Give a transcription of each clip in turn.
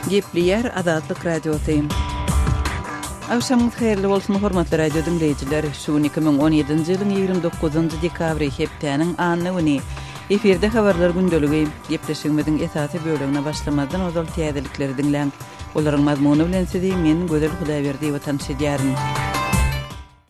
Gepleýär Azatlyk Radiosy. Agşamyňyz haýyrly bolsun, hormatly radio diňleýjiler! Şu gün 2017-nji ýylyň 29-njy dekabry, hepdäniň anna güni. Efirde habarlar gündeligi. Gepleşigimiziň esasy bölegine başlamazdan ozal täzelikleri diňläň. Olaryň mazmuny bilen sizi men, Gözel Hudaýberdiýewa tanyş edýärin.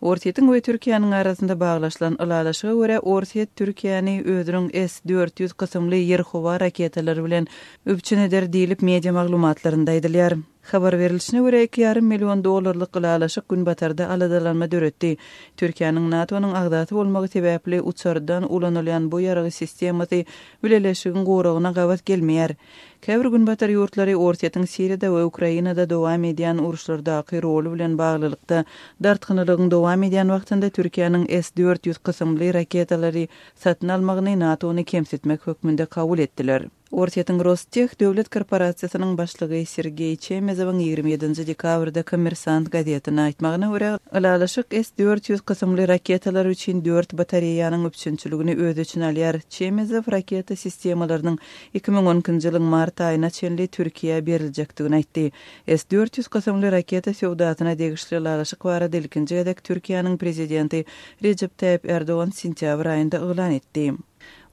Orsýetiň we Türkiýäniň arasynda baglaşylan ylalaşyga görä, Orsýet Türkiýäni özüniň S, 400 kysymly ýer-howa raketalary bilen üpjün eder diýlip, media maglumatlarynda aýdylýar. Habar berilişine görä, iki ýarym million dollarlyk ylalaşyk Günbatarda aladalanma döretdi. Türkiýäniň NATO-nyň agzasy bolmagy sebäpli uçardan ulanylýan bu ýarag sistemasy bileleşigiň goragyna gabat gelmeýär. Käbir Günbatar ýurtlary Orsýetiň Siriýada we Ukrainada dowam edýän uruşlardaky roly bilen baglylykda, dartgynlylygyň dowam edýän wagtynda Türkiýäniň S 400 kysymly raketalary satyn almagyny NATO-ny kemsitmek hökmünde kabul etdiler. Orsýetiň Rosteh döwlet korporasiýasynyň başlygy Sergeý Çemezowyň 27-nji dekabrda Kommersant gazetine aýtmagyna görä, ylalaşyk S 400 kysymly raketalar üçin dört batareýanyň üpjünçiligini öz içine alýar. Çemezow raketa sistemalarynyň 2012-nji ýylyň mart aýyna çenli Türkiýä beriljekdigini aýtdy. S 400 kysymly raketa söwdasyna degişli ylalaşyk barada ilkinji gezek Türkiýäniň Prezidenti Rejep Taýyp Erdogan sentýabr aýynda yglan etdi.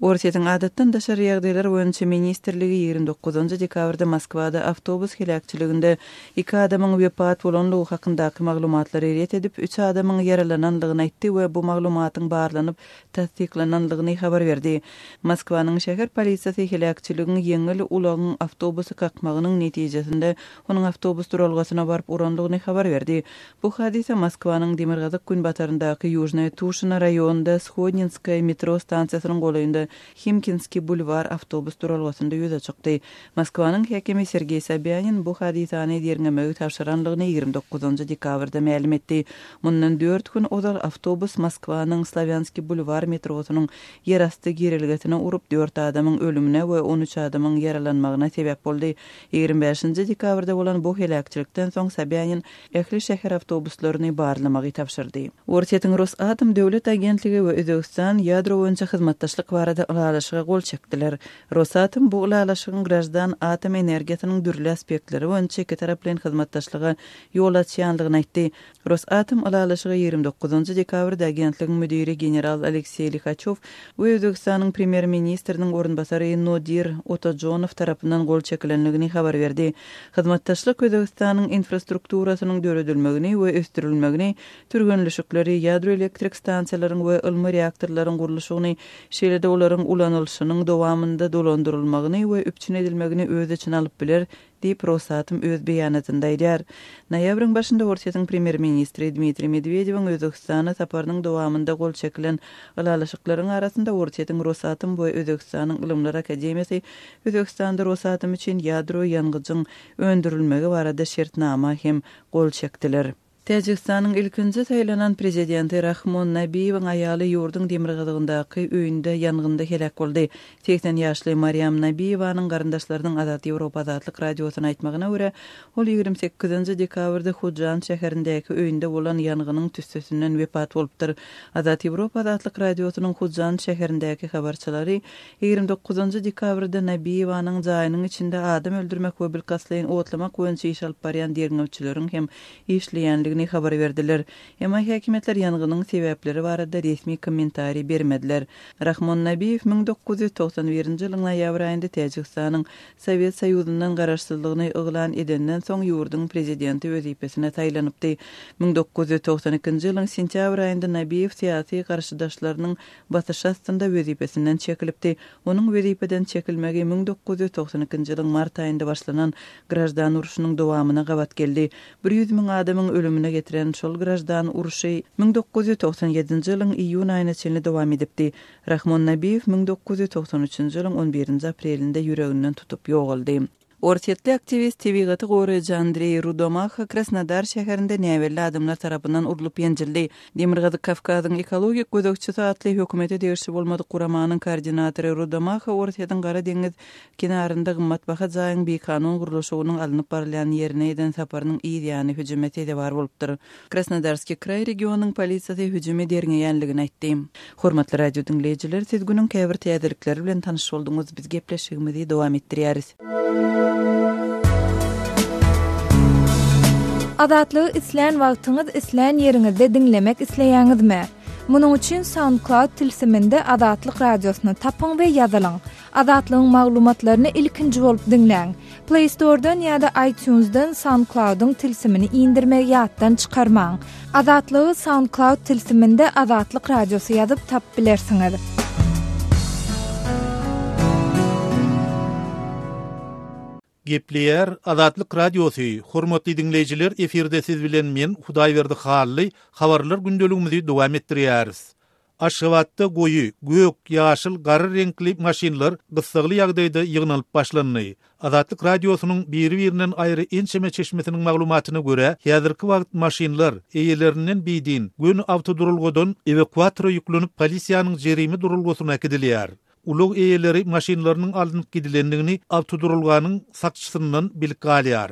Orsýetiň Adatdan daşary ýagdaýlar boýunça ministrligi 29 dekabrda Moskwada awtobus heläkçiliginde iki adamyň wepat bolanlygy hakyndaky maglumatlary ret edip, üç adamyň ýaralananlygyny aýtdy we bu maglumatyň barlanyp tassyklananlygyny habar berdi. Moskwanyň şäher polisiýasy heläkçiligiň ýeňil ulagyň awtobusy kakmagynyň netijesinde onuň awtobus duralgasyna baryp uranlygyny habar berdi. Bu hadysa Moskwanyň demirgazyk-günbataryndaky Ýužnaýa Tuşina raýonynda Shodninskaýa metro stansiýasynyň golaýynda Himkinskiý bulwar awtobus duralgasynda ýüze çykdy. Moskwanyň häkimi Sergeý Sobýanin bu hadysany derňemegi tabşyranlygyny 29 dekabrda mälim etdi. Mundan dört gün ozal awtobus Moskwanyň Slawýanskiý bulwar metrosynyň ýerasty girelgesine urup, dört adamyň ölümine we 13 adamyň ýaralanmagyna sebäp boldy. 25 dekabrda bolan bu heläkçilikden soň Sobýanin ähli şäher awtobuslaryny barlamagy tabşyrdy. Orsýetiň Rosatom döwlet agentligi we Özbegistan ýadro boýunça hyzmatdaşlyk barada ylalaşyga gol çekdiler. Rosatom bu ylalaşygyň graždan atom energiýasynyň dürli aspektleri boýunça ikitaraplaýyn hyzmatdaşlyga ýol açýandygyny aýtdy. Rosatom ylalaşyga 29 dekabrda agentligiň müdiri general Alekseý Lihaçew we Özbegistanyň premýer-ministriniň orunbasary Nodir Otajonow tarapyndan gol çekilendigini habar berdi. Hyzmatdaşlyk Özbegistanyň infrastrukturasynyň döredilmegini we ösdürilmegini, türgenleşikleri, ýadro elektrik stansiýalaryň we ylmy reaktorlaryň gurluşygyny, şeýle-de olaryň ulanylyşynyň dowamynda dolandyrylmagyny we üpjün edilmegini öz içine alyp biler diýip, Rosatom öz beýanatynda aýdýar. Noýabryň başynda Orsýetiň premýer-ministri Dmitriý Medwedewiň Özbegistana saparynyň dowamynda gol çekilen ylalaşyklaryň arasynda Orsýetiň Rosatom we Özbegistanyň Ylymlar akademiýasy Özbegistanda Rosatom üçin ýadro ýangyjyň öndürilmegi barada şertnama hem gol çekdiler. Täjigistanyň ilkinji saýlanan prezidenti Rahmon Nabiýewiň aýaly ýurduň demirgazygyndaky öýünde ýangynda heläk boldy. 80 ýaşly Mariam Nabiýewanyň garyndaşlarynyň Azat Ýewropa Azatlyk Radiosyna aýtmagyna görä, ol 28 dekabrda Hujand şäherindäki öýünde bolan ýangynyň tüssesinden wepat bolupdyr. Azat Ýewropa Azatlyk Radiosynyň Hujand şäherindäki habarçylary 29 dekabrda Nabiýewanyň jaýynyň içinde adam öldürmek we bilkastlaýyn otlamak boýunça iş alyp barýan derňewçileriň hem işleýändigini habar berdiler. Emma häkimiýetler ýangynyň sebäpleri barada resmi kommentariý bermediler. Rahmon Nabiýew 1991-nji ýylyň noýabr aýynda Täjigistanyň Sowet Soýuzyndan garaşsyzlygyny yglan edenden soň ýurduň prezidenti wezipesine saýlanypdy. 1992-nji ýylyň sentýabr aýynda Nabiýew syýasy garşydaşlarynyň basyşy astynda wezipesinden çekilipdi. Onuň wezipeden çekilmegi 1992-nji ýylyň mart aýynda başlanan graždan urşunyň dowamyna gabat geldi. 100 müň adamyň ölümine getiren şol graždan urşy 1997-nji ýylyň iýun aýyna çenli dowam edipdi. Rahmon Nabiýew 1993-nji ýylyň on birinji aprelinde ýüreginden tutup ýogaldy. Orsýetli aktiwist, tebigaty goraýjy Andreý Rudomaha Krasnodar şäherinde näbelli adamlar tarapyndan urlup ýenjildi. Demirgazyk Kawkazyň ekologik gözegçisi atly hökümete degişli bolmadyk guramanyň koordinatory Rudomaha Orsýetiň Gara deňiz kenarynda gymmatbaha jaýyň bikanun gurluşygynyň alnyp barylýan ýerine eden saparynyň yz ýany hüjüme sezewar bolupdyr. Krasnodarskiý kraý regionynyň polisiýasy hüjümi derňeýänligini aýtdy. Hormatly radio diňleýjiler, siz günüň käbir täzelikleri bilen tanyş bolduňyz, biz gepleşigimizi dowam etdirýäris. Azatlygy islän wagtyňyz, islän ýeriňizde diňlemek isleýäňizmi? Munuň üçin SoundCloud tilsiminde Azatlyk Radiosyny tapyň we ýazylyň. Azatlygyň maglumatlaryny ilkinji bolup diňläň. Play Store-dan ýa-da iTunes-dan SoundCloud-yň tilsimini indirmegi ýatdan çykarmaň. Azatlygy SoundCloud tilsiminde Azatlyk Radiosy ýazyp tapyp bilersiňiz. Gepleýär Azatlyk Radiosy, Hormatly diňleýjiler efirde siz bilen men Hudaýberdi Hally habarlar gündeligimizi dowam etdirýäris. Aşgabatda goýy, gök, ýaşyl, gara reňkli maşynlar gyssagly ýagdaýda ýygnalyp başlandy. Azatlyk Radiosynyň biri-birinden aýry ençeme çeşmesiniň maglumatyna görä, häzirki wagt maşynlar, eýelerinden bidin, göni awtoduralgadan ewakuatora ýüklenip polisiýanyň jerime duralgasyna äkidilýär. Ulag eýeleri maşynlarynyň alnyp gidilendigini awtoduralganyň sakçysyndan bilip galýar.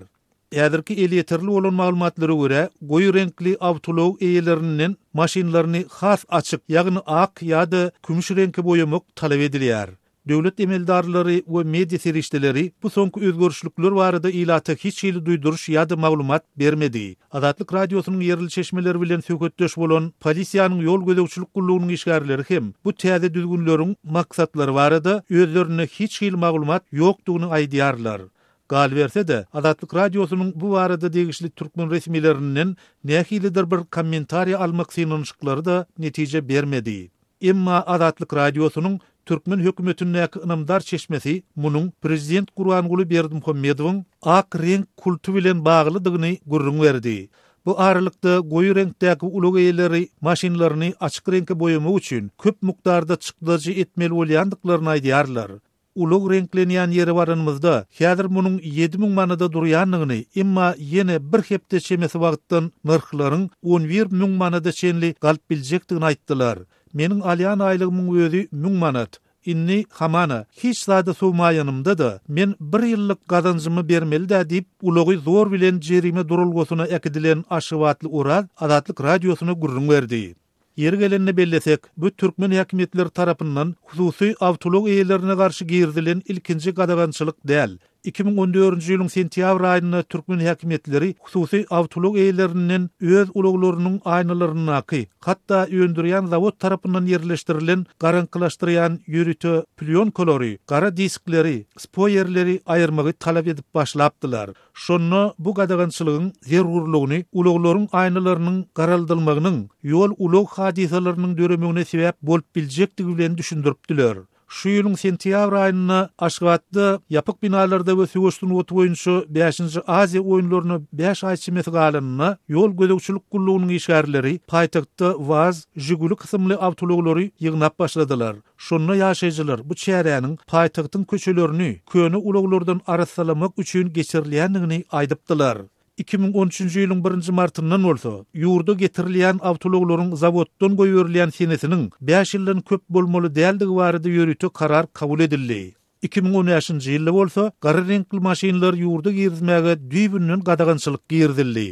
Häzirki elýeterli bolan maglumatlara görä, goýy reňkli awtoulag eýelerinden maşynlaryny has açyk, ýagny ak ýa-da kümüş reňke boýamak talap edilýär. Döwlet emeldarlary we media serişdeleri bu soňky özgerişlikler barada ilata hiç hili duýduryş ýa-da maglumat bermedi. Azatlyk Radiosynyň ýerli çeşmeleri bilen söhbetdeş bolan polisiýanyň ýol gözegçilik gullugynyň işgärleri hem bu täze düzgünleriň maksatlary barada özlerinde hiç hili maglumat ýokdugyny aýdýarlar. Galyberse-de, Azatlyk Radiosynyň bu barada degişli türkmen resmilerinden nähilidir bir kommentariý almak synanyşyklary-da netije bermedi. Emma Azatlyk Radiosynyň türkmen hökümetindäki ynamdar çeşmesi munuň prezident Gurbanguly Berdimuhamedowyň ak reňk kulty bilen baglydygyny gürrüň berdi. Bu aralykda goýy reňkdäki ulag eýeleri maşynlaryny açyk reňke boýamak üçin köp mukdarda çykdajy etmeli bolýandyklaryny aýdýarlar. Ulag reňklenýän ýere baranymyzda, häzir munuň 7000 manada durýandygyny, emma ýene bir hepde çemesi wagtdan nyrhlaryň 11 müň manada çenli galyp biljekdigini aýtdylar. Meniň alýan aýlygymyň özi müň manat. Indi, hamana, hiç zada sowmaýanymda-da, men bir ýyllyk gazanjymy bermeli-dä diýip, ulagy zor bilen jerime duralgasyna äkidilen aşgabatly Oraz Azatlyk Radiosyna gürrüň berdi. Ýeri gelende bellesek, bu türkmen häkimiýetleri tarapyndan hususy awtoulag eýelerine garşy girizilen ilkinji gadagançylyk däl. 2014-nji ýylyň sentýabr aýynda türkmen häkimiýetleri hususy awtoulag eýelerinden öz ulaglarynyň aýnalaryndaky, hatda öndürýän zawod tarapyndan ýerleşdirilen garaňkylaşdyrýan ýörite plýonkalary, gara diskleri, spoýerleri aýyrmagy talap edip başlapdylar. Şonda bu gadagançylygyň zerurlygyny ulaglaryň aýnalarynyň garaldylmagynyň ýol-ulag hadysalarynyň döremegine sebäp bolup biljekdigi bilen düşündiripdiler. Şu ýylyň sentýabr aýynda Aşgabatda ýapyk binalarda we söweş sungaty boýunça bäşinji Aziýa oýunlaryna bäş aý çemesi galanynda ýol gözegçilik gullugynyň işgärleri paýtagtda waz, Žiguli kysymly awtoulaglary ýygnap başladylar. Şonda ýaşaýjylar bu çäräniň paýtagtyň köçelerini köne ulaglardan arassalamak üçin geçirilýändigini aýdypdylar. 2013-nji ýylyň birinji martyndan bolsa, ýurda getirilýän awtoulaglaryň zawoddan goýberilýän senesiniň bäş ýyldan köp bolmaly däldigi barada ýörite karar kabul edildi. 2015-nji ýylda bolsa gara reňkli maşynlary ýurda girizmäge düýbünden gadagançylyk girizildi.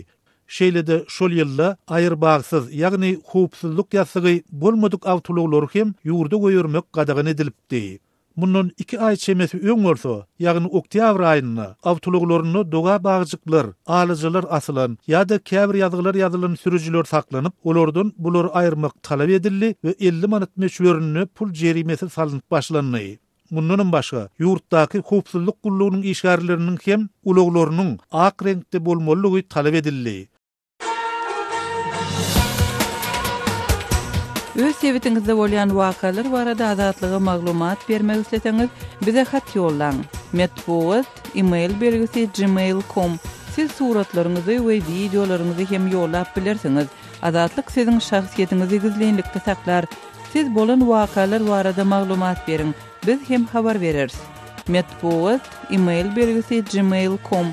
Şeýle-de şol ýylda aýerbagsyz, ýagny howpsuzlyk ýassygy bolmadyk awtoulaglary hem ýurda goýbermek gadagan edilipdi. Mundan iki aý çemesi öň bolsa, ýagny oktýabr aýynda awtoulaglarynda doga bagjyklar, alyjylar asylan ýa-da käbir ýazgylar ýazylan sürüjiler saklanyp, olardan bulary aýyrmak talap edildi we 50 manat möçberinde pul jerimesi salnyp başlandy. Mundanam başga, ýurtdaky howpsuzlyk gullugynyň işgärleriniň hem ulaglarynyň ak reňkde bolmalydygy talap edildi. Öz sebitiňizde bolýan wakalar barada Azatlyga maglumat bermek isleseňiz, bize hat ýollaň. Metbugat, e-mail belgisi gmail com. Siz suratlaryňyzy we wideolaryňyzy hem ýollap bilersiňiz. Azatlyk siziň şahsyýetiňizi gizlinlikde saklar. Siz bolan wakalar barada maglumat beriň, biz hem habar bereris. Metbugat, e-mail belgisi gmail com.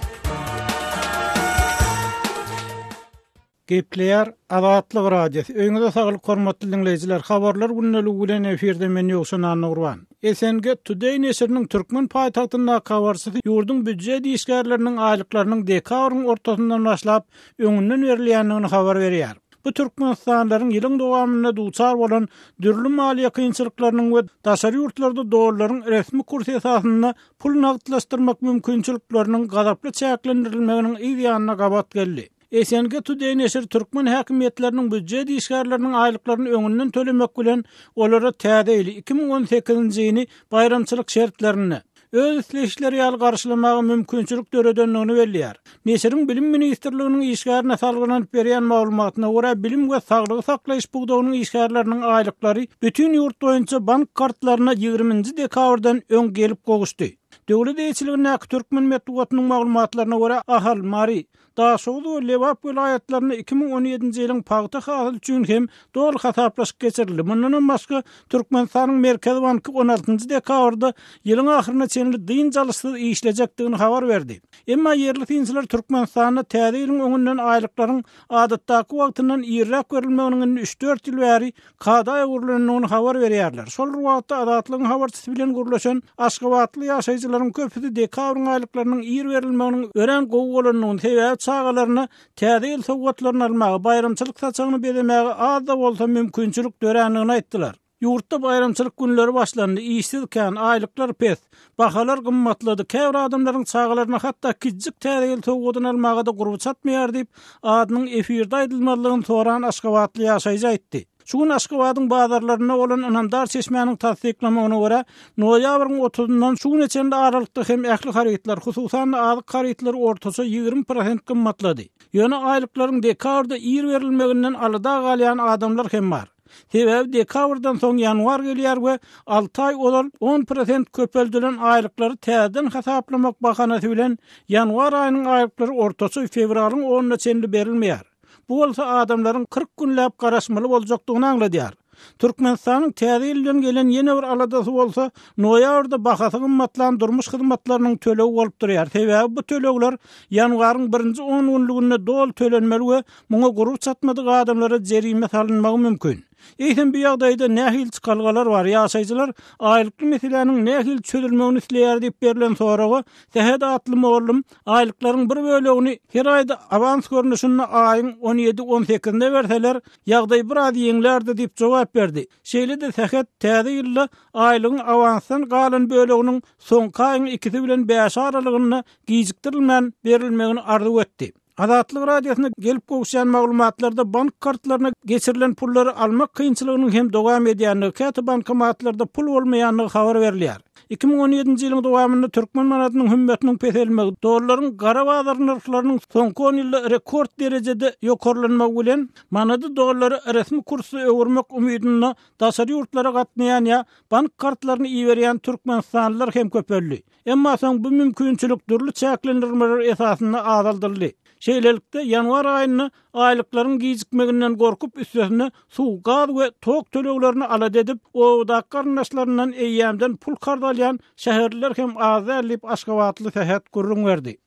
Gepleýär Azatlyk Radiosy. Öýüňize saglyk hormatly diňleýjiler. Habarlar gündeligi bilen efirde men Ýowşan Annagurban. SNG Today neşiriniň türkmen paýtagtyndaky habarçysy ýurduň býujet işgärleriniň aýlyklarynyň dekabryň ortasyndan başlap öňünden berilýändigini habar berýär. Bu türkmenistanlylaryň ýylyň dowamynda duçar bolan dürli maliýe kynçylyklarynyň we daşary ýurtlarda dollaryň resmi kursy esasynda pul nagtlaşdyrmak mümkinçilikleriniň gazaply çäklendirilmeginiň yz ýanyna gabat geldi. SNG Today neşiri türkmen häkimiýetleriniň býujet işgärleriniň aýlyklaryny öňünden tölemek bilen, olara täze ýyly, 2018-nji ýyny baýramçylyk şertlerinde, öz isleýişleri ýaly garşylamaga mümkinçilik döredendigini belleýär. Neşiriň Bilim ministrliginiň işgärine salgylanyp berýän maglumatyna görä, bilim we saglygy saklaýyş pudagynyň işgärleriniň aýlyklary bütin ýurt boýunça bank kartlaryna 20 nji dekabrdan öň gelip gowuşdy. Döwlet eýeçiligindäki türkmen metbugatynyň maglumatlaryna görä, Ahal, Mary, Daşoguz we Lebap welaýatlarynda 2017-nji ýylyň pagta hasyly üçin hem doly hasaplaşyk geçirildi. Mundanam başga, Türkmenistanyň Merkezi banky on altynjy dekabrda ýylyň ahyryna çenli dynç alyşsyz işlejekdigini habar berdi. Emma ýerli synçylar Türkmenistanda täze ýylyň öňünden aýlyklaryň adatdaky wagtyndan irräk berilmeginiň indi üç-dört ýyl bäri kada öwrülendigini habar berýärler. Şol bir wagtda, Azatlygyň habarçysy bilen gürleşen aşgabatly ýaşaýjylaryň köpüsi dekabryň aýlyklarynyň ir berilmeginiň örän gowy bolandygyny, sebäbi çagalaryna Täze ýyl sowgatlaryny almaga, baýramçylyk saçagyny bezemäge az-da bolsa mümkinçilik dörändigini aýtdylar. Ýurtda baýramçylyk günleri başlandy, işsiz kän, aýlyklar pes. Bahalar gymmatlady, käbir adamlaryň çagalaryna hatda kiçijik Täze ýyl sowgadyny almaga-da gurby çatmaýar diýip, adynyň efirde aýdylmazlygyny soran aşgabatly ýaşaýjy aýtdy. Şu gün Aşgabadyň bazarlarynda bolan ynamdar çeşmäniň tassyklamagyna görä, noýabryň otuzyndan şu güne çenli aralykda hem ähli harytlar, hususan-da azyk harytlary ortaça 20 prosent gymmatlady. Ýöne aýlyklaryň dekabrda ir berilmeginden alada galýan adamlar hem bar. Sebäbi dekabrdan soň ýanwar gelýär we alty aý ozal on prosent köpeldilen aýlyklary täzeden hasaplamak bahanasy bilen ýanwar aýynyň aýlyklary ortaça fewralyň onuna çenli berilmeýär. Bu bolsa adamlaryň 40 günläp garaşmaly boljakdygyny aňladýar. Türkmenistanyň Täze ýyl bilen gelen ýene bir aladasy bolsa noýabrda bahasy gymmatlan durmuş hyzmatlarynyň tölegi bolup durýar. Sebäbi bu tölegler ýanwaryň birinji on günlüginde doly tölenmeli we Muňa gurby çatmadyk adamlara jerime salynmagy mümkin. Eýsem bu ýagdaýda nähili çykalgalar bar, ýaşaýjylar aýlykly meseläniň nähili çözülmegini isleýär diýip berlen soraga Sähet atly mugallym aýlyklaryň bir bölegini her aýda awans görnüşinde aýyň on ýedi, on sekizinde berseler, ýagdaý biraz ýeňlärdi diýip jogap berdi. Şeýle-de Sähet täze ýylda aýlygyň awansdan galan böleginiň soňky aýyň ikisi bilen bäşi aralygynda gijikdirilmän berilmegini arzuw etdi. Azatlyk Radiosyna gelip gowuşýan maglumatlarda bank kartlaryna geçirilen pullary almak kynçylygynyň hem dowam edýändigi, käte bankomatlarda pul bolmaýandygy habar berilýär. 2017-nji ýylyň dowamynda türkmen manadynyň hümmetiniň peselmegi, dollaryň gara bazar nyrhlarynyň soňky on ýylda rekord derejede ýokarlanmagy bilen, manady dollara resmi kursda öwürmek umydynda daşary ýurtlara gatnaýan ýa bank kartlaryny iberýän türkmenistanlylar hem köpeldi. Emma soň bu mümkinçilik dürli çäklendirmeler esasynda azaldyldy. Şeýlelikde, ýanwar aýynda aýlyklaryň gijikmeginden gorkup, üstesine suw, gaz we tok töleglerini alada edip, obadaky garyndaşlaryndan eýýämden pul karz alýan şäherliler hem az däl diýip, aşgabatly Sähet gürrüň berdi.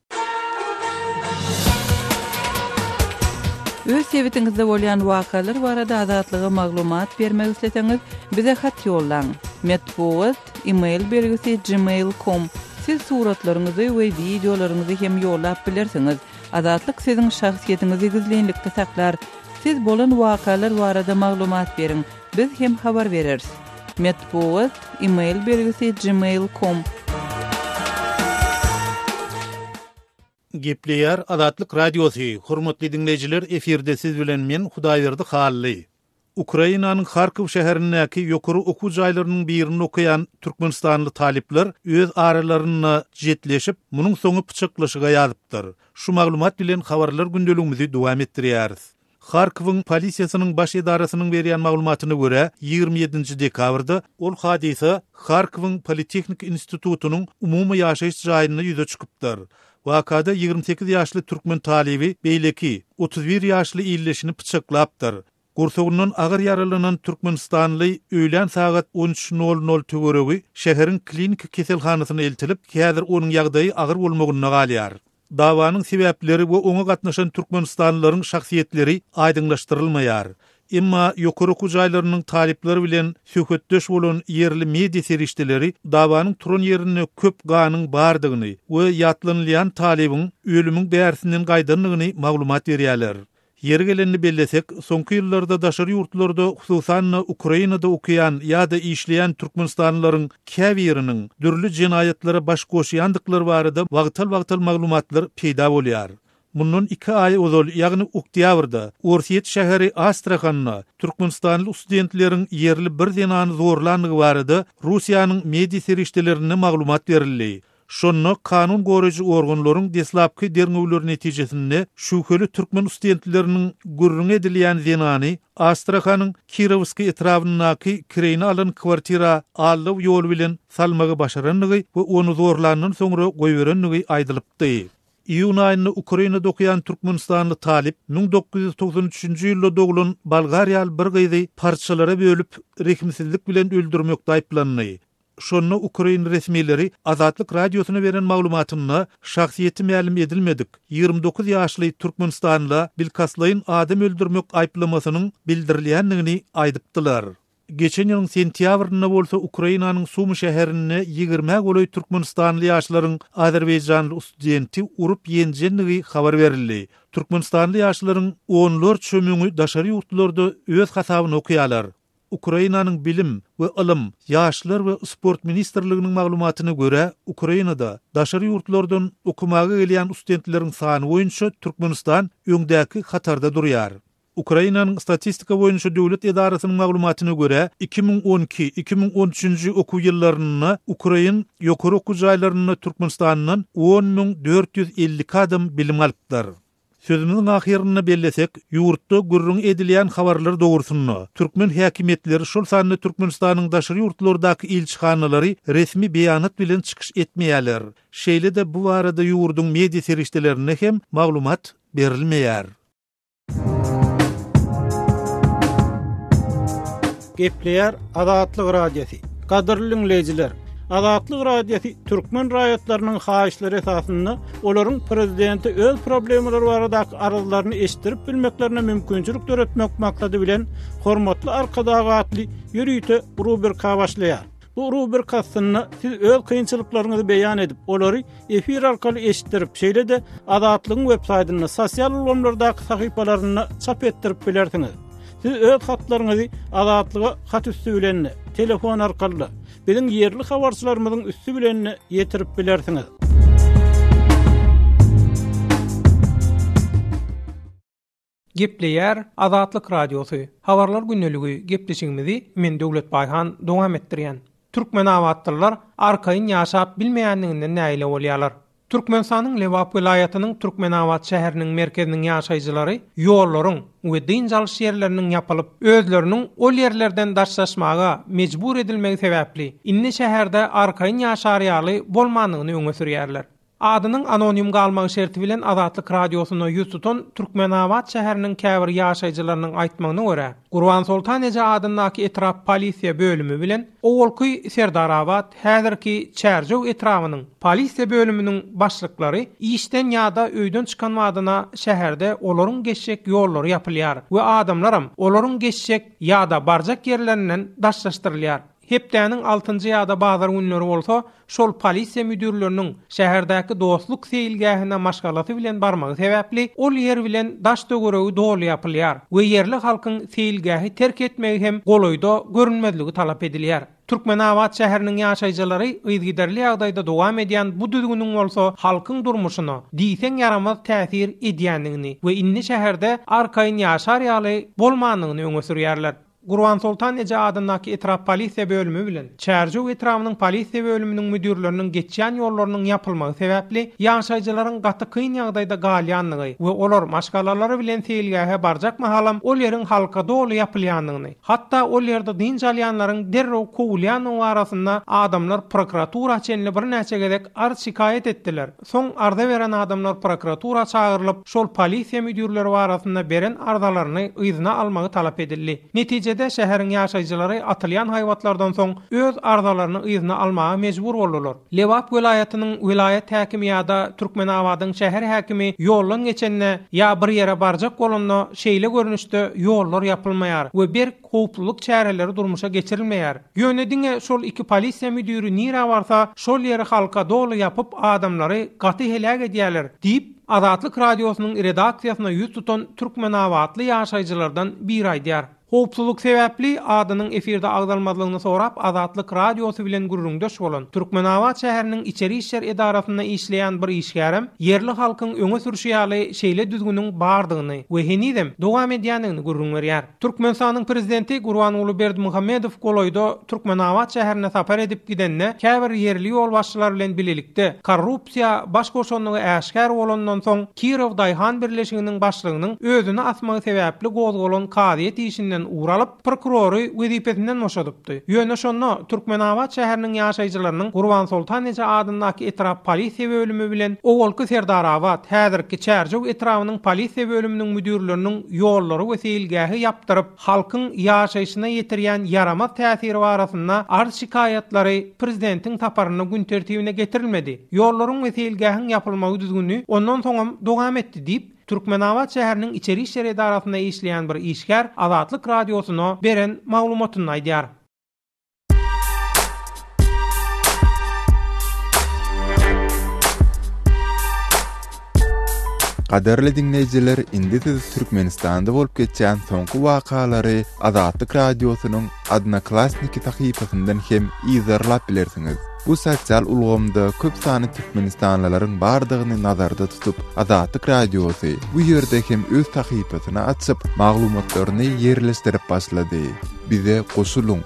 Öz sebitiňizde bolýan wakalar barada Azatlyga maglumat bermek isleseňiz, bize hat ýollaň. Metbugat, e-mail belgisi gmail com. Siz suratlaryňyzy we wideolaryňyzy hem ýollap bilersiňiz. Azatlyk siziň şahsyýetiňizi gizlinlikde saklar. Siz bolan wakalar barada maglumat beriň, biz hem habar bereris. Metbugat, e-mail belgisi gmail com. Gepleýär Azatlyk Radiosy, Hormatly diňleýjiler efirde siz bilen men Hudaýberdi Hally. Ukrainanyň Harkow şäherindäki ýokary okuw jaýlarynyň birinde okaýan türkmenistanly talyplar öz aralarynda jetleşip, munuň soňy pyçaklaşyga ýazypdyr. Şu maglumat bilen habarlar gündeligimizi dowam etdirýäris. Harkowyň polisiýasynyň baş edarasynyň berýän maglumatyna görä, 27-nji dekabrda ol hadysa Harkowyň Politehniki institutynyň umumy ýaşaýyş jaýynda ýüze çykypdyr. Wakada 28 ýaşly türkmen talyby beýleki, 31 ýaşly ildeşini pyçaklapdyr. Gursagyndan agyr ýaralanan türkmenistanly öýlän sagat on üç nol nol töweregi şäheriň kliniki keselhanasyna eltilip, häzir onuň ýagdaýy agyr bolmagynda galýar. Dawanyň sebäpleri we oňa gatnaşan türkmenistanlylaryň şahsyýetleri aýdyňlaşdyrylmaýar. Emma ýokary okuw jaýlarynyň talyplary bilen söhbetdeş bolan ýerli media serişdeleri dawanyň turan ýerinde köp ganyň bardygyny we ýatlanylýan talybyň ölümiň bärsinden gaýdandygyny maglumat berýärler. Ýeri gelende bellesek, soňky ýyllarda daşary ýurtlarda, hususan-da, Ukrainada okaýan ýa-da işleýän türkmenistanlylaryň käbiriniň dürli jenaýatlara baş goşýandyklary barada wagtal-wagtal maglumatlar peýda bolýar. Mundan iki aý ozal, ýagny oktýabrda, Orsýet şäheri Astrahanda türkmenistanly studentleriň ýerli bir zenany zorlandygy barada Russiýanyň media serişdelerinde maglumat berildi. Şonda kanun goraýjy organlaryň deslapky derňewleri netijesinde şübheli türkmen studentleriniň gürrüňi edilýän zenany Astrahanyň Kirowskiý etrabyndaky kireýine alan kwartira aldaw ýoly bilen salmagy başarandygy we ony zorlandan soňra goýberendigi aýdylypdy. Iýun aýynda Ukrainada okaýan türkmenistanly talyp 1993-nji ýylda doglan bolgariýaly bir gyzy parçalara bölüp, rehimsizlik bilen öldürmekde aýyplandy. Şonda ukrain resmileri Azatlyk Radiosyna beren maglumatynda şahsyýeti mälim edilmedik, 29 ýaşly türkmenistanla bilkastlaýyn adam öldürmek aýyplamasynyň bildirilýändigini aýdypdylar. Geçen ýylyň sentýabrynda bolsa Ukrainanyň Sumy şäherinde ýigrimä golaý türkmenistanly ýaşlaryň azerbaýjanly studenti urup-ýenjendigi habar berildi. Türkmenistanly ýaşlaryň onlarça müňi daşary ýurtlarda öz hasabyna okaýarlar. Ukrainanyň Bilim we ylym, ýaşlar we sport ministrliginiň maglumatyna görä, Ukrainada daşary ýurtlardan okamaga gelýän studentleriň sany boýunça Türkmenistan öňdäki hatarda durýar. Ukrainanyň Statistika boýunça döwlet edarasynyň maglumatyna görä, 2012, 2013-nji okuw ýyllarynda ukrain ýokary okuw jaýlarynda Türkmenistandan 10 452 adam bilim alypdyr. Sözümiziň ahyrynda bellesek, ýurtda gürrüňi edilýän habarlar dogrusynda, türkmen häkimiýetleri, şol sanda Türkmenistanyň daşary ýurtlardaky ilçihanalary resmi beýanat bilen çykyş etmeýärler. Şeýle-de bu barada ýurduň media serişdelerinde hem maglumat berilmeýär. Gepleýär Azatlyk Radiosy. Gadyrly diňleýjiler, Azatlyk Radiosy türkmen raýatlarynyň haýyşlary esasynda olaryň prezidente öz problemalary baradaky arzlaryny eşitdirip bilmeklerine mümkinçilik döretmek maksady bilen Hormatly Arkadag atly ýörite rubrika başlaýar. Bu rubrika astynda siz öz kynçylyklaryňyzy beýan edip, olary efir arkaly eşitdirip, şeýle-de Azatlygyň web saýtynda, sosial ulgamlardaky sahypalarynda çap etdirip bilersiňiz. Siz öz hatlaryňyzy Azatlyga hat üsti bilen-de, telefon arkaly-da, biziň ýerli habarçylarymyzyň üsti bilen-de ýetirip bilersiňiz. Gepleýär Azatlyk Radiosy, Habarlar gündeligi gepleşigimizi men Döwlet Baýhan dowam etdirýän. Türkmenabatlylar arkaýyn ýaşap bilmeýändiginden nägile bolýarlar. Türkmenistanyň Lebap welaýatynyň Türkmenabat şäheriniň merkeziniň ýaşaýjylary ýollaryň we dynç alyş ýerleriniň ýapylyp, özleriniň ol ýerlerden daşlaşmaga mejbur edilmegi sebäpli, indi şäherde arkaýyn ýaşar ýaly bolmandygyny öňe sürýärler. Adynyň anonim galmagy şerti bilen Azatlyk Radiosyna ýüz tutan Türkmenabat şäheriniň käbir ýaşaýjylarynyň aýtmagyna görä, Gurbansoltan eje adyndaky etrap polisiýa bölümi bilen owalky Serdarabat, häzirki Çärjew etrabynyň polisiýa bölüminiň başlyklary işden ýa-da öýden çykan badyna şäherde olaryň geçjek ýollary ýapylýar we adamlaram olaryň geçjek ýa-da barjak ýerlerinden daşlaşdyrylýar. Hepdäniň altynjy ýa-da bazar günleri bolsa, şol polisiýa müdirleriniň şäherdäki Dostluk seýilgähine maşgalasy bilen barmagy sebäpli, ol ýer bilen daş-töweregi doly ýapylýar we ýerli halkyň seýilgähi terk etmegi hem golaýda görünmezligi talap edilýär. Türkmenabat şäheriniň ýaşaýjylary yzygiderli ýagdaýda dowam edýän bu düzgüniň bolsa halkyň durmuşyna diýseň ýaramaz täsir edýändigini we indi şäherde arkaýyn ýaşar ýaly bolmandygyny öňe sürýärler. Gurbansoltan eje adyndaky etrap polisiýa bölümi bilen Çärjew etrabynyň polisiýa bölüminiň müdirleriniň geçýän ýollarynyň ýapylmagy sebäpli ýaşaýjylaryň gaty kyn ýagdaýda galýandygy we olar maşgalalary bilen seýilgähe barjak mahalam ol ýeriň halka doly ýapylýandygyny, hatda ol ýerde dynç alýanlaryň derrew kowulýandygy barasynda adamlar prokuratura çenli birnäçe gezek arz-şikaýat etdiler. Soň arza beren adamlar prokuratura çagyrylyp, şol polisiýa müdirleri barasynda beren arzalaryny yzyna almagy talap edildi. Netijede, şäheriň ýaşaýjylary atylýan haýbatlardan soň öz arzalaryny yzyna almaga mejbur boldular. Lebap welaýatynyň welaýat häkimi ýa-da Türkmenabadyň şäher häkimi ýoldan geçende ýa bir ýere barjak bolanda şeýle görnüşde ýollar ýapylmaýar we berk howplulyk çäreleri durmuşa geçirilmeýär. Ýöne diňe şol iki polisiýa müdiri nirä barsa, şol ýeri halka doly ýapyp adamlary gaty heläk edýäler, diýip, Azatlyk Radiosynyň redaksiýasyna ýüz tutan türkmenabatly ýaşaýjylardan biri aýdýar. Howpsuzlyk sebäpli adynyň efirde agzalmazlygyny sorap Azatlyk Radiosy bilen gürrüňdeş bolan Türkmenabat şäheriniň içeri işler edarasynda işleýän bir işgärem ýerli halkyň öňe sürşi ýaly şeýle düzgüniň bardygyny we henizem dowam edýändigini gürrüň berýär. Türkmenistanyň prezidenti Gurbanguly Berdimuhamedow golaýda Türkmenabat şäherine sapar edip gidende käbir ýerli ýolbaşçylar bilen bilelikde korrupsiýa baş goşandygy äşgär bolandan soň Kirow daýhan birleşiginiň başlygynyň özüni asmagy sebäpli gozgalan kazyýet işinden ugur alyp, prokurory wezipesinden boşadypdy. Ýöne şonda Türkmenabat şäheriniň ýaşaýjylarynyň Gurbansoltan eje adyndaky etrap polisiýa bölümi bilen owalky Serdarabat, häzirki Çärjew etrabynyň polisiýa bölüminiň müdirleriniň ýollary we seýilgähi ýapdyryp, halkyň ýaşaýşyna ýetirýän ýaramaz täsiri barasynda arz-şikaýatlary prezidentiň saparynda gün tertibine getirilmedi. Ýollaryň we seýilgähiň ýapylmagy düzgüni ondan soňam dowam etdi diýip, Türkmenabat şäheriniň içeri işler edarasynda işleýän bir işgär Azatlyk Radiosyna beren maglumatynda aýdýar. Gadyrly diňleýjiler, indi siz Türkmenistanda bolup geçýän soňky wakalary Azatlyk Radiosynyň Odnoklassniki sahypasyndan hem yzarlap bilersiňiz. Bu sosial ulgamda köp sanly türkmenistanlylaryň bardygyny nazarda tutup, Azatlyk Radiosy bu ýerde hem öz sahypasyny açyp, maglumatlaryny ýerleşdirip başlady. Bize goşulyň!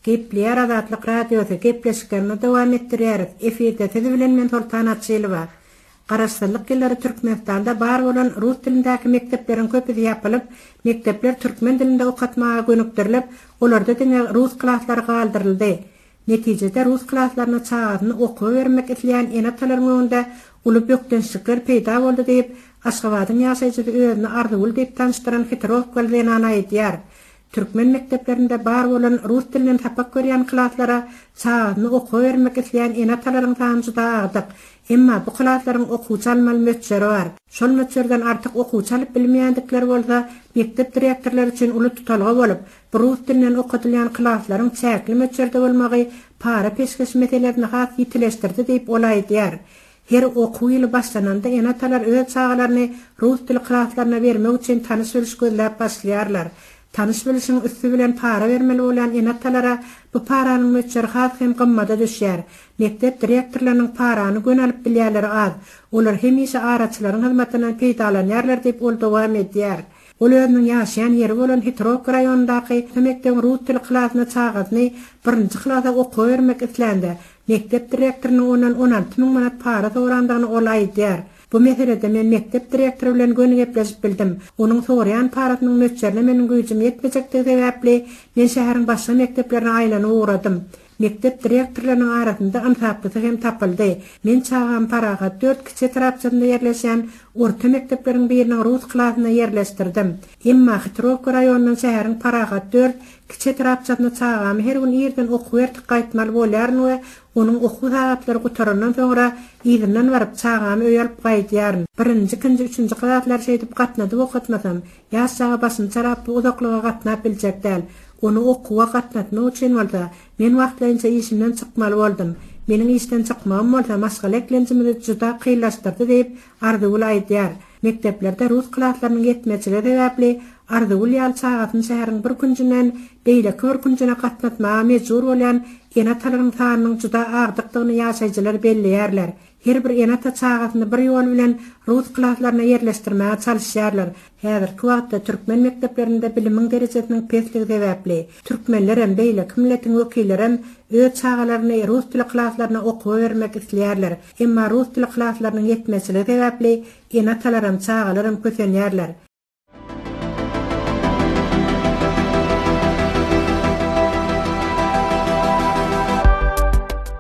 Gepleýär Azatlyk Radiosy, gepleşiklerimizi dowam etdirýäris. Efirde siz bilen men Soltan Açylowa. Garaşsyzlyk ýyllary Türkmenistanda bar bolan rus dilindäki mekdepleriň köpüsi ýapylyp, mekdepler türkmen dilinde okatmaga gönükdirilip, olarda diňe rus klaslary galdyryldy. Netijede rus klaslaryna çagasyny okuwa bermek isleýän ene-atalaryň öňünde uly bökdençlikler peýda boldy diýip, Aşgabadyň ýaşaýjysy özüni Arzygül diýip tanyşdyran hitrowkaly zenan aýdýar. Türkmen mekdeplerinde bar bolan rus dilinden sapak görýän klaslara çagasyny okuwa bermek isleýän ene-atalaryň sany juda agdyk. Emma bu klaslaryň okuwçy almaly möçberi bar. Şol möçberden artyk okuwçy alyp bilmeýändikleri bolsa mekdep direktorlary üçin uly tutalga bolup, bu rus dilinden okadylýan klaslaryň çäkli möçberde bolmagy para-peşgeş meselesini has ýitileşdirdi diýip, ol aýdýar. Her okuw ýyly başlananda ene-atalar öz çagalaryny rus dili klaslaryna bermek üçin tanyş-biliş gözläp başlaýarlar. Tanyş-bilişiň üsti bilen para bermeli bolýan ene-atalara bu paranyň möçberi has hem gymmada düşýär. Mekdep direktorlarynyň parany göni alyp bilýänleri az. Olar hemişe araçylaryň hyzmatyndan peýdalanýarlar diýip, ol dowam edýär. Ol özüniň ýaşaýan ýeri bolan Hitrowka raýonyndaky mekdebiň rus dili klasyna çagasyny birinji klasa okuwa bermek islände, mekdep direktorynyň ondan 16 müň manat para sorandygyny ol aýdýar. Bu meselede men mekdep direktory bilen göni gepleşip bildim. Onuň soraýan parasynyň möçberine meniň güýjüm ýetmejekdigi sebäpli, men şäheriň başga mekdeplerine aýlanyp ugradym. Mekdep direktorlarynyň arasynda ynsaplysy hem tapyldy. Men çagamy Parahat dört kiçi etrapçasynda ýerleşýän orta mekdepleriň biriniň rus klasyna ýerleşdirdim. Emma Hitrowka raýonyndan şäheriň Parahat dört kiçi etrapçasyna çagamy her gün irden okuwa ertip gaýtmaly bolýaryn we onuň okuw sagatlary gutarandan soňra yzyndan baryp, çagamy öýe alyp gaýdýaryn. Birinji, ikinji, üçünji klaslary şeýdip gatnadyp okatmasam, Ýaş çaga başyny çarap bu uzaklyga gatnap biljek däl. Ony okuwa gatnatmak üçin bolsa, men wagtlaýynça işimden çykmaly boldum. Meniň işden çykmagym bolsa maşgala eklenjimizi juda kynlaşdyrdy diýip, Arzygül aýdýar. Mekdeplerde rus klaslarynyň ýetmezçiligi sebäpli Arzygül ýaly çagasyny şäheriň bir künjünden beýleki bir künjüne gatnatmaga mejbur bolýan ene-atalaryň sanynyň juda agdykdygyny ýaşaýjylar belleýärler. Her bir ene-ata çagasyny bir ýol bilen rus klaslaryna ýerleşdirmäge çalyşýarlar. Häzirki wagtda türkmen mekdeplerinde bilimiň derejesiniň pesligi sebäpli, türkmenlerem, beýleki milletiň wekillerem öz çagalaryny rus dili klaslaryna okuwa bermek isleýärler. Emma rus dili klaslarynyň ýetmezçiligi sebäpli ene-atalaram, çagalaram kösenýärler.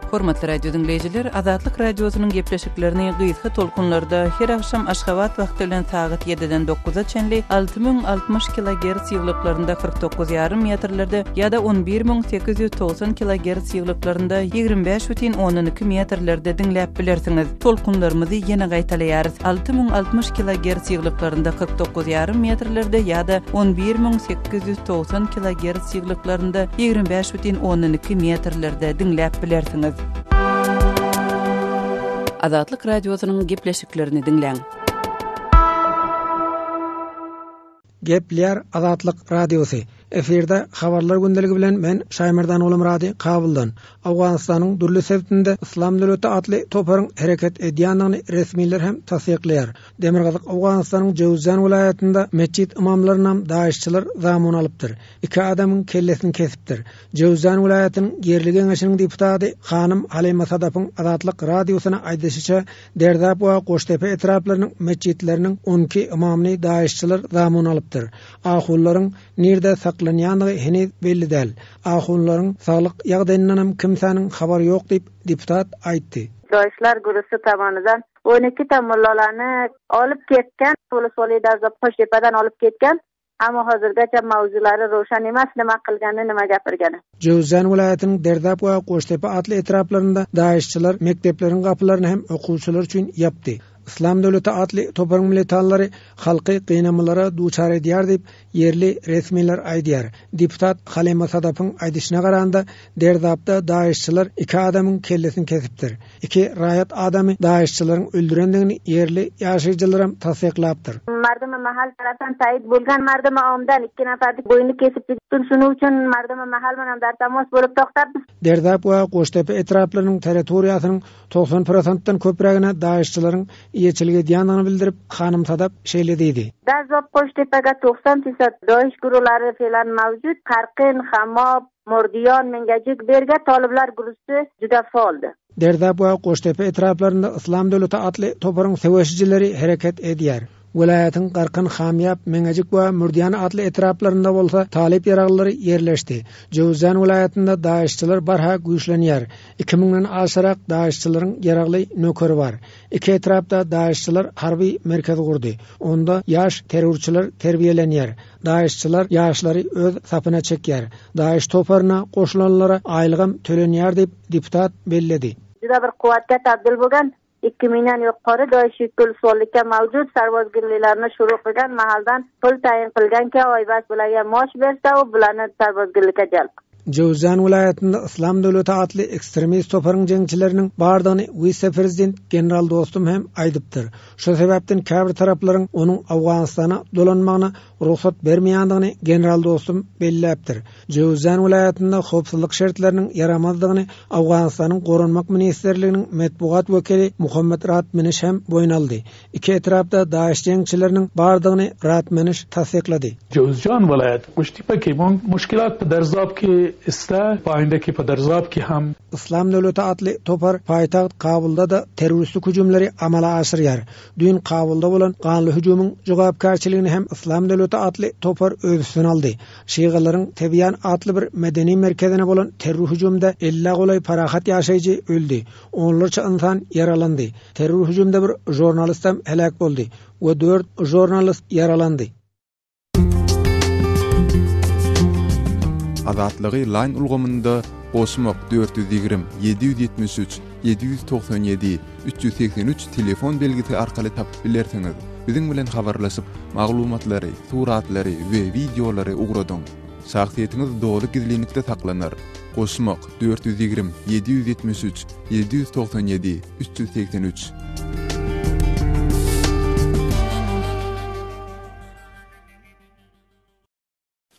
Hormatly radio diňleýjiler, Azatlyk Radiosynyň gepleşiklerini gysga tolkunlarda her agşam Aşgabat wagty bilen sagat 7-den 9-a çenli 6060 kilogerts ýyglyklarynda 49,5 metrlerde ýa-da 11890 kilogerts ýyglyklarynda 25,2 metrlerde diňläp bilersiňiz. Tolkunlarymyzy ýene gaýtalaýarys, 6060 kilogerts ýyglyklarynda 49 ýarym metrlerde ýa-da 11890 kilogerts ýyglyklarynda 25 bütin ondan iki metrlerde diňläp bilersiňiz. Azatlyk Radiosynyň gepleşiklerini diňläň. Gepleýär Azatlyk Radiosy. Efirde Habarlar gündeligi bilen men Şaýmerdan Gulumyrady Kabuldan. Owganystanyň dürli sebitinde Yslam döwleti atly toparyň hereket edýändigini resmiler hem tassyklaýar. Demirgazyk Owganystanyň Jöwüzjan welaýatynda metjit ymamlarynam daişçiler zamun alypdyr. Iki adamyň kellesini kesipdir. Jöwüzjan welaýatynyň ýerli geňeşiniň deputady hanym Halyma Sadapyň Azatlyk Radiosyna aýdyşyça, Derdap we Goştepe etraplarynyň metjitleriniň 12 ymamyny daişçiler zamun alypdyr. Ahunlaryň nirde saklanýandygy heniz belli däl. Ahunlaryň saglyk ýagdaýyndanam kimsäniň habary ýok diýip, deputat aýtdy. Daişler gurusy tomonidan on ikkita mullalarni olib ketgan, Ulusoliy Darzab Qo'shtepadan olib ketgan. Ammo hozirgacha mavzulari ravshan emas, nima qilgani, nima gapirgani. Jöwüzjan welaýatynyň Derdap we Goştepe atly etraplarynda daişçiler mekdepleriň gapylaryny hem okuwçylar üçin ýapdy. Yslam döwleti atly toparyň militanlary halky gynamalara duçar edýär diýip, ýerli resmiler aýdýar. Deputat Halyma Sadapyň aýdyşyna garanda, Derdapda daişçiler iki adamyň kellesini kesipdir. Iki raýat adamy daişçileriň öldürendigini ýerli ýaşaýjylaram tassyklapdyr. Mardimi mahal tarafdan taýid bo'lgan mardimi omdan ikki nafarni bo'yni kesibdi. Shuning uchun mardimi mahal bilan dar tomos bo'lib to'xtabmiz. Derdap we Goştepe etraplarynyň territoriýasynyň 90 prosentden köprägine daişçileriň eýeçilik edýändigini bildirip, hanym Sadap şeýle diýdi. Darzop Qo'shtepaga 90 fisad doish guruhlari fe'lan mavjud. Qarqin, Hamob, Murdiyon, Mingajik berga toliblar gurusi juda faoldi. Derdap we Goştepe etraplarynda Yslam döwleti atly toparyň söweşijileri hereket edýär. Welaýatyň Garkyn, Hamýap, Meňejik we Mürdiýan atly etraplarynda bolsa talyp ýaraglylary ýerleşdi. Jöwüzjan welaýatynda daişçiler barha güýçlenýär. Iki müňden aşarak daişçileriň ýaragly nökeri bar. Iki etrapda daişçiler harby merkez gurdy. Onda ýaş terrorçylar terbiýelenýär. Daişçiler ýaşlary öz sapyna çekýär. Daiş toparyna goşulanlara aýlygam tölenýär diýip, deputat belledi. Juda bir quvvatga tabdil bo'lgan ikki mingdan yuqori doish yukul mavjud sarbozgirliklarni shuru qilgan mahaldan pul tayin qilganki oybas bularga mosh bersa u bularni sarbozgirlikka jalb Jöwüzjan welaýatynda Yslam döwleti atly ekstremist toparyň jeňçileriniň bardygyny wise-prezident general Dostum hem aýdypdyr. Şol sebäpden käbir taraplaryň onuň Owganystana dolanmagyna rugsat bermeýändigini general Dostum belläpdir. Jöwüzjan welaýatynda howpsuzlyk şertleriniň ýaramazdygyny Owganystanyň Goranmak ministrliginiň metbugat wekili Muhammet Ratmeniş hem boýun aldy. Iki etrapda DAIŞ jeňçileriniň bardygyny Ratmeniş tassyklady. Jöwüzjan welaýat Guştepe ki muşkilat pe Derzap ki iste paýynda ki pe Derzap ki hem. Yslam döwleti atly topar paýtagt Kabulda-da terroristik hüjümleri amala aşyrýar. Düýn Kabulda bolan ganly hüjümiň jogapkärçiligini hem Yslam döwleti atly topar öz üstüne aldy. Şygalaryň Tebýan atly bir medeni merkezine bolan terror hüjümde ellä golaý parahat ýaşaýjy öldi, onlarça ynsan ýaralandy. Terror hüjümde bir žurnalistem heläk boldy we dört žurnalist ýaralandy. Azatlygy Line ulgamynda goşmak 420 773 797 383 telefon belgisi arkaly tapyp bilersiňiz. Biziň bilen habarlaşyp, maglumatlary, suratlary we wideolary ugradyň. Şahsyýetiňiz doly gizlinlikde saklanar. Goşmak 420 773 797 383.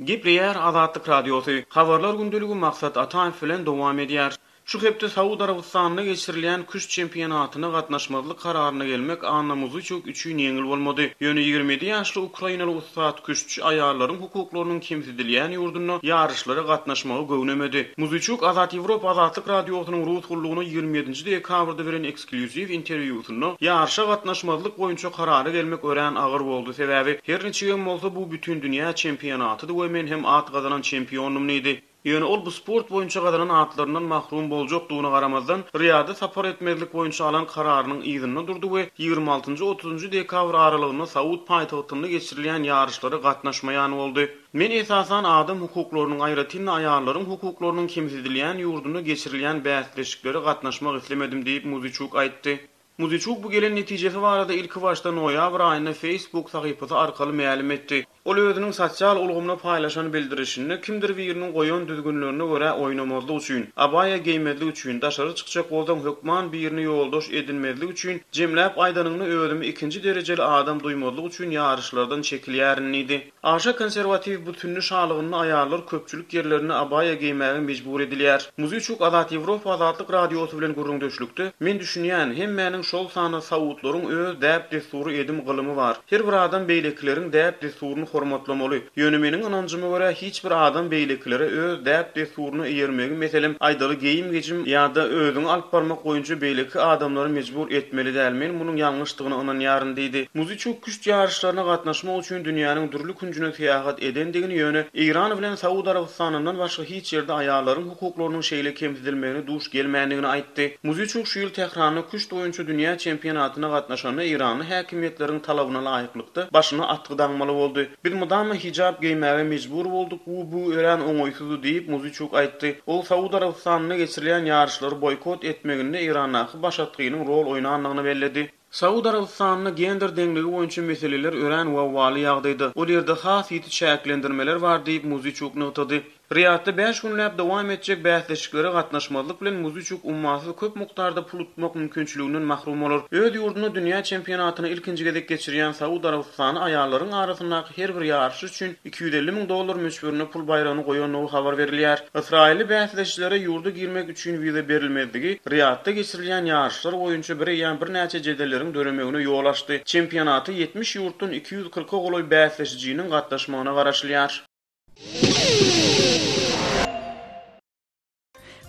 Gepleýär Azatlyk Radiosy, Habarlar gündeligi Maksat Ataýew bilen dowam edýär. Şu hepde Saud Arabystanynda geçirilýän küşt çempionatyna gatnaşmazlyk kararyna gelmek Anna Muzyçuk üçin ýeňil bolmady. Ýöne 27 ýaşly ukrainaly ussat küştçi aýallaryň hukuklarynyň kemsidilýän ýurdunda ýaryşlara gatnaşmagy göwnemedi. Muzyçuk Azat Ýewropa Azatlyk Radiosynyň rus gullugyna 27-nji dekabrda beren eksklýuziw interwýusynda ýaryşa gatnaşmazlyk boýunça karara gelmek örän agyr boldy, sebäbi her niçigem bolsa bu bütindünýä çempionatydy we men hem at gazanan çempiondym diýdi. Ýöne ol bu sport boýunça gazanan atlaryndan mahrum boljakdygyna garamazdan, Riýada sapar etmezlik boýunça alan kararynyň yzynda durdy we ýigrimi altynjy, otuzynjy dekabr aralygynda saud paýtagtynda geçirilýän ýaryşlara gatnaşmaýan boldy. Men esasan adam hukuklarynyň, aýratyn-da aýallaryň hukuklarynyň kemsidilýän ýurdunda geçirilýän bäsleşiklere gatnaşmak islemedim diýip, Muzyçuk aýtdy. Muzyçuk bu gelen netijesi barada ilkibaşda noýabr aýynda Facebook sahypasy arkaly mälim etdi. Ol özüniň sosial ulgamda paýlaşan bildirişinde kimdir biriniň goýan düzgünlerine görä oýnamazlyk üçin, abaýa geýmezlik üçin, daşary çykjak bolsaň hökman birini ýoldaş edinmezlik üçin, jemläp aýdanyňda özümi ikinji derejeli adam duýmazlyk üçin ýaryşlardan çekilýärin diýdi. Aşa konserwatiw bu sünni şalygynda aýallar köpçülik ýerlerinde abaýa geýmäge mejbur edilýär. Muzyçuk Azat Ýewropa Azatlyk Radiosy bilen gürrüňdeşlikde, Men düşünýän, hemmäniň şol sanda saudlaryň öz däp-dessury edim-gylymy bar. Her bir adam beýlekileriň däp-dessuryny hormatlamaly. Ýöne meniň ynanjyma görä hiç bir adam beýlekilere öz däp-dessuryna eýermegi meselem aýdaly geýim-gejim ýa-da özüňi alyp barmak boýunça beýleki adamlary mejbur etmeli däl men munuň ýalňyşdygyna ynanýaryn diýdi. Muzyçuk küşt ýaryşlaryna gatnaşmak üçin dünýäniň dürli künjüne syýahat edendigini ýöne Eýran bilen Saud Arabystanyndan başga hiç ýerde aýallaryň hukuklarynyň şeýle kemsidilmegine duş gelmändigini aýtdy. Muzyçuk şu ýyl Tähranda küşt boýunça dünýä çempionatyna gatnaşanda eýranly häkimiýetleriň talabyna laýyklykda başyna atgy daňmaly boldy. Biz mydama hijap geýmäge mejbur bolduk, bu bu örän oňaýsyzdy diýip, Muzyçuk aýtdy. Ol Saud Arabystanynda geçirilýän ýaryşlary boýkot etmeginde Eýrandaky başatgynyň rol oýnandygyny belledi. Saud Arabystanynda gender deňligi boýunça meseleler örän wawwaly ýagdaýda. Ol ýerde has ýiti çäklendirmeler bar diýip, Muzyçuk nygtady. Riýadda bäş günläp dowam etjek bäsleşiklere gatnaşmazlyk bilen Muzyçuk ummasyz köp mukdarda pul utmak mümkinçiliginden mahrum bolar. Öz ýurdunda dünýä çempionatyny ilkinji gezek geçirýän Saud Arabystany aýallaryň arasyndaky her bir ýaryş üçin 250 müň dollar möçberinde pul baýragyny goýandygy habar berilýär. Ysraýylly bäsleşijilere ýurda girmek üçin wiza berilmezligi Riýadda geçirilýän ýaryşlar boýunça bireýýäm birnäçe jedelleriň döremegine ýol açdy. Çempionata 70 ýurtdan 240-a golaý bäsleşijiniň gatnaşmagyna garaşylýar.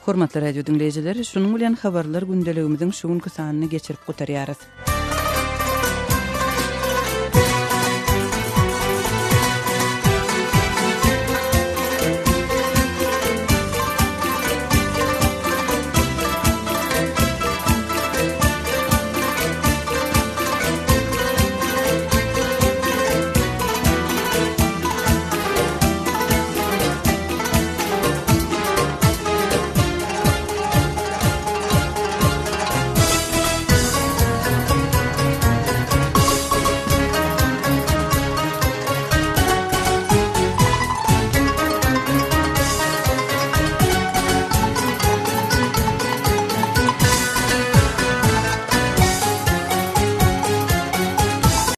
Hormatly radio diňleýjiler, şunuň bilen habarlar gündeligimiziň şu günki sanyny geçirip gutarýarys.